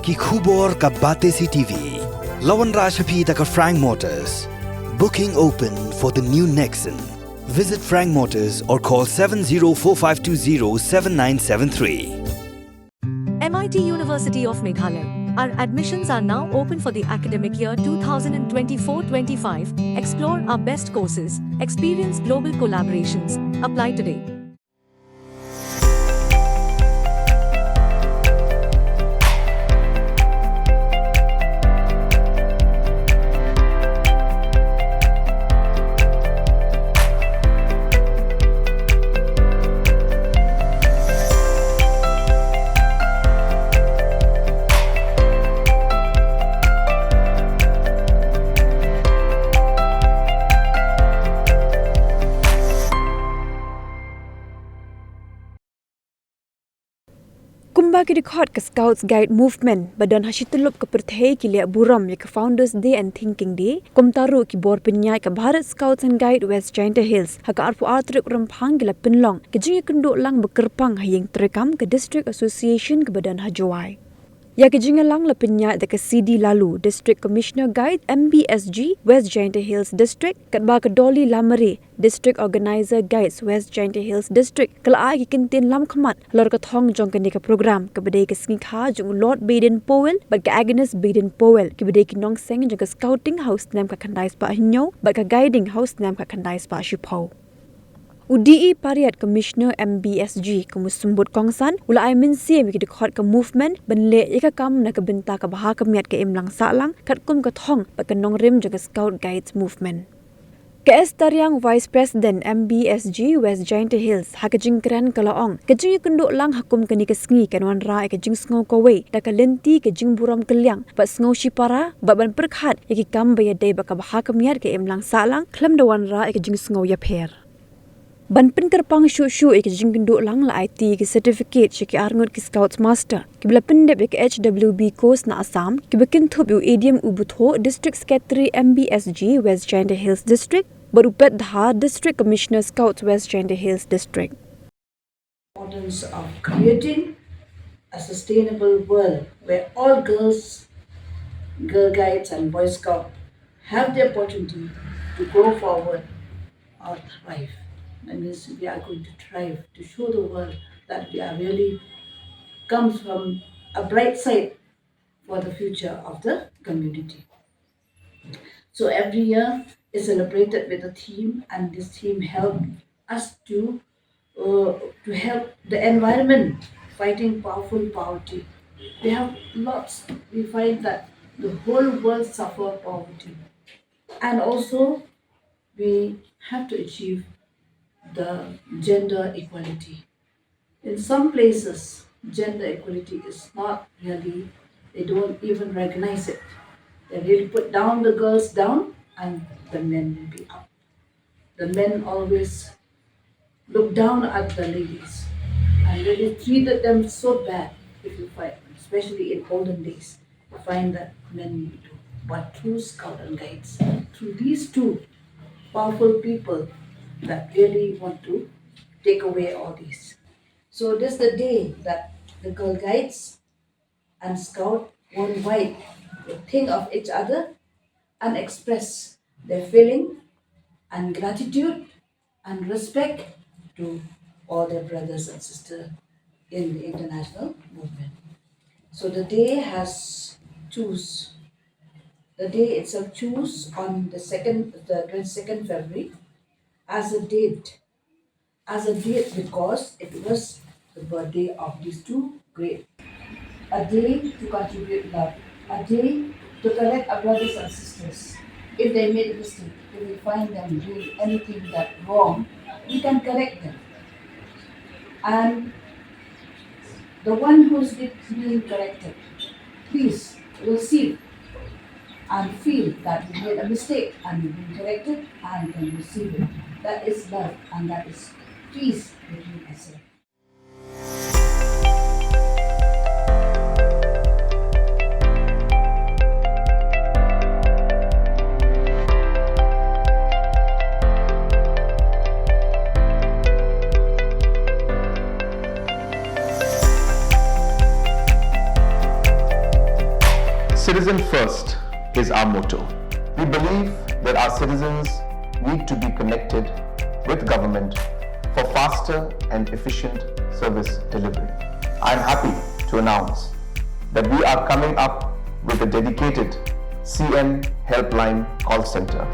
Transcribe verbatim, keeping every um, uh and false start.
Ki khubor ka Batesi T V. La wanrah sha phi da ka Frank Motors. Booking open for the new Nexon. Visit Frank Motors or call seven zero four five two zero seven nine seven three. M I T University of Meghalaya. Our admissions are now open for the academic year two thousand twenty-four twenty-five. Explore our best courses, experience global collaborations. Apply today. Kumba ki dkhot ka Scouts Guide Movement ba don ha shi tyllup ka pyrthei ki leh burom ïa ka Founders Day and Thinking Day, kumta ruh ki bor pynïaid ka Bharat Scouts and Guide West Jaintia Hills ha ka arphew ar tarik Rymphang ki la pynlong ka jingïakynduh lang ba kyrpang ha ïing treikam ka District Association kaba don ha Jowai. Ïa ka jingïalang la pynïaid da ka C D Laloo, District Commissioner Guide M B S G West Jaintia Hills District, katba ka Dolly Lamare, District Organizer Guides West Jaintia Hills District, ka la ai ki kyntien lamkhmat halor ka thong jong kane ka program kaba dei ka sngi kha jong u Lord Baden Powell bad ka Agnes Baden Powell, kiba dei ki nongseng jong ka Scouting ha u snem khatkhyndai spah hynñiew bad ka Guiding ha u snem khatkhyndai spah shiphew. U D E Pariat, Commissioner M B S G, kum u symbud kongsan, u la ai mynsiem ïa ki dkhot ka movement ban leh ïa ka kam na ka bynta ka bha ka miat ka imlang sahlang katkum ka thong bad ka nongrim jong ka Scout Guides Movement. Ka Esther Riang, Vice President M B S G West Jaintia Hills, ha ka jingkren ka la ong, ka jingïakynduh lang ha kum kane ka sngi kan wanrah ïa ka jingsngew kawei da ka lynti ka jingburom kylliang bad sngew shipara bad ban pyrkhat ïa ki kam ba ïadei bad ka bha ka miat ka imlang sahlang khlem da wanrah ïa ka jingsngew ïapher. Ban pynkyrpang shuh shuh ïa ka jingkynduh lang la aiti ïa ka certificate sha ki arngut ki Scouts Master kiba la pyndep ïa ka H W B course na Assam, kiba kynthup ïa u Adium Ubutho, District Secretary M B S G West Jaintia Hills District, bad u Pet Dhar, District Commissioner Scouts West Jaintia Hills District. Importance of creating a sustainable world where all girls, girl guides and boy scouts have the opportunity to go forward or thrive. That means we are going to thrive, to show the world that we are really comes from a bright side for the future of the community. So every year is celebrated with a theme, and this theme help us to, uh, to help the environment, fighting powerful poverty. We have lots, we find that the whole world suffer poverty. And also, we have to achieve the gender equality. In some places, gender equality is not really, they don't even recognize it. They really put down the girls down and the men will be up. The men always look down at the ladies and really treated them so bad. If you find, especially in olden days, you find that men do. But through scout and guides, through these two powerful people that really want to take away all these. So this is the day that the girl guides and scout worldwide will think of each other and express their feeling and gratitude and respect to all their brothers and sisters in the international movement. So the day has choose, the day itself choose on the second, the twenty-second February as a date, as a date because it was the birthday of these two great. A day to contribute love, a day to correct our brothers and sisters. If they made a mistake, if we find them doing anything that wrong, we can correct them. And the one who's be-, being corrected, please receive and feel that you made a mistake and you've been corrected and you can receive it. That is love and that is peace between us. Citizen first is our motto. We believe that our citizens need to be connected with government for faster and efficient service delivery. I am happy to announce that we are coming up with a dedicated C M Helpline call center.